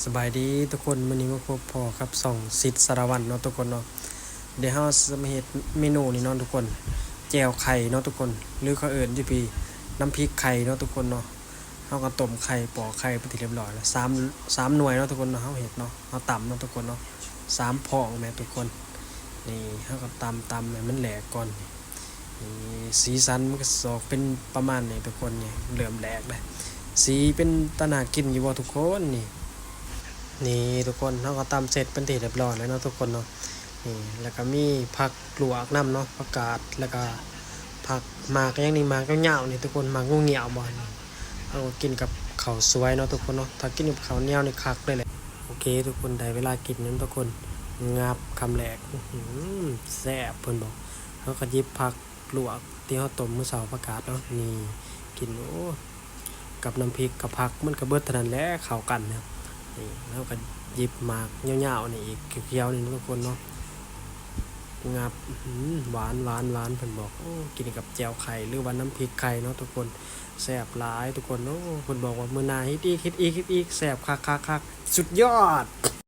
ສະບາຍດີທຸກຄົນ, ມື້ນີ້ມາພົບພໍ້ກັບຊ່ອງສິດສາລະວັນເນາະທຸກຄົນເນາະ. ດຽວເຮົາຊິມາເຮັດເມນູນີ້ເນາະທຸກຄົນ, ແຈ່ວໄຂ່ເນາະທຸກຄົນ ຫຼືເຂົາເອີ້ນຢູ່ພີ້ ນ້ຳພລິກໄຂ່ເນາະທຸກຄົນເນາະ. ເຮົາກໍຕົ້ມໄຂ່ ປອກໄຂ່ເປັນທີ່ຮຽບຮ້ອຍແລ້ວ ສາມ ສາມໜ່ວຍເນາະທຸກຄົນເນາະ. ເຮົາເຮັດເນາະ ເຮົາຕຳເນາະທຸກຄົນເນາະ ສາມພ້ອງແມ່ນທຸກຄົນ. ນີ້ເຮົາກໍຕຳ ຕຳໃຫ້ມັນແຫຼກກ່ອນ. ນີ້ ສີສັນມັນກໍຊິອອກເປັນປະມານນີ້ທຸກຄົນ. ນີ້ເລີ່ມແຫຼກແລ້ວ. ສີເປັນຕາໜ້າກິນຢູ່ບໍ່ທຸກຄົນ? ນີ້ ນີ້ທຸກຄົນ ເຮົາກໍຕຳເສັດເປັນທີ່ຮຽບຮ້ອຍແລ້ວເນາະທຸກຄົນເນາະ. ນີ້ ແລ້ວກໍມີຜັກລວກນຳເນາະ ຜັກກາດ ແລ້ວກໍຜັກ ໝາກຫຍັງນີ້ ໝາກຍາວໆນີ້ທຸກຄົນ ໝາກງູງຽວບໍ່. ນີ້ ເຮົາກໍກິນກັບເຂົ້າສວຍເນາະທຸກຄົນເນາະ. ຖ້າກິນກັບເຂົ້າໜຽວນີ້ຄັກເລີຍແຫຼະ. ໂອເຄທຸກຄົນ ໄດ້ເວລາກິນແລ້ວທຸກຄົນ. ງາບຄຳແລກ ອືຫື ແຊບເພິ່ນບອກ. ເຮົາກໍຫຍິບຜັກລວກທີ່ເຮົາຕົ້ມມື້ເຊົ້າ ຜັກກາດເນາະ ນີ້ກິນ. ໂອ້ ກັບນ້ຳພລິກກັບຜັກມັນກໍເບິດເທົ່ານັ້ນແຫຼະ ເຂົ້າກັນ. ນີ້ ເຮົາກໍຫຍິບໝາກຍາວໆນີ້ອີກ ຂຽວໆນີ້ເນາະທຸກຄົນເນາະ. ງາບ ອືຫື ຫວານໆໆ ເພິ່ນບອກ. ໂອ້ ກິນກັບແຈ່ວໄຂ່ ຫຼືວ່ານ້ຳພລິກໄຂ່ເນາະທຸກຄົນ ແຊບຫຼາຍທຸກຄົນ. ໂອ້ ເພິ່ນບອກວ່າມື້ໜ້າເຮັດອີກ ເຮັດອີກ ເຮັດອີກ ແຊບຄັກໆໆ ສຸດຍອດ.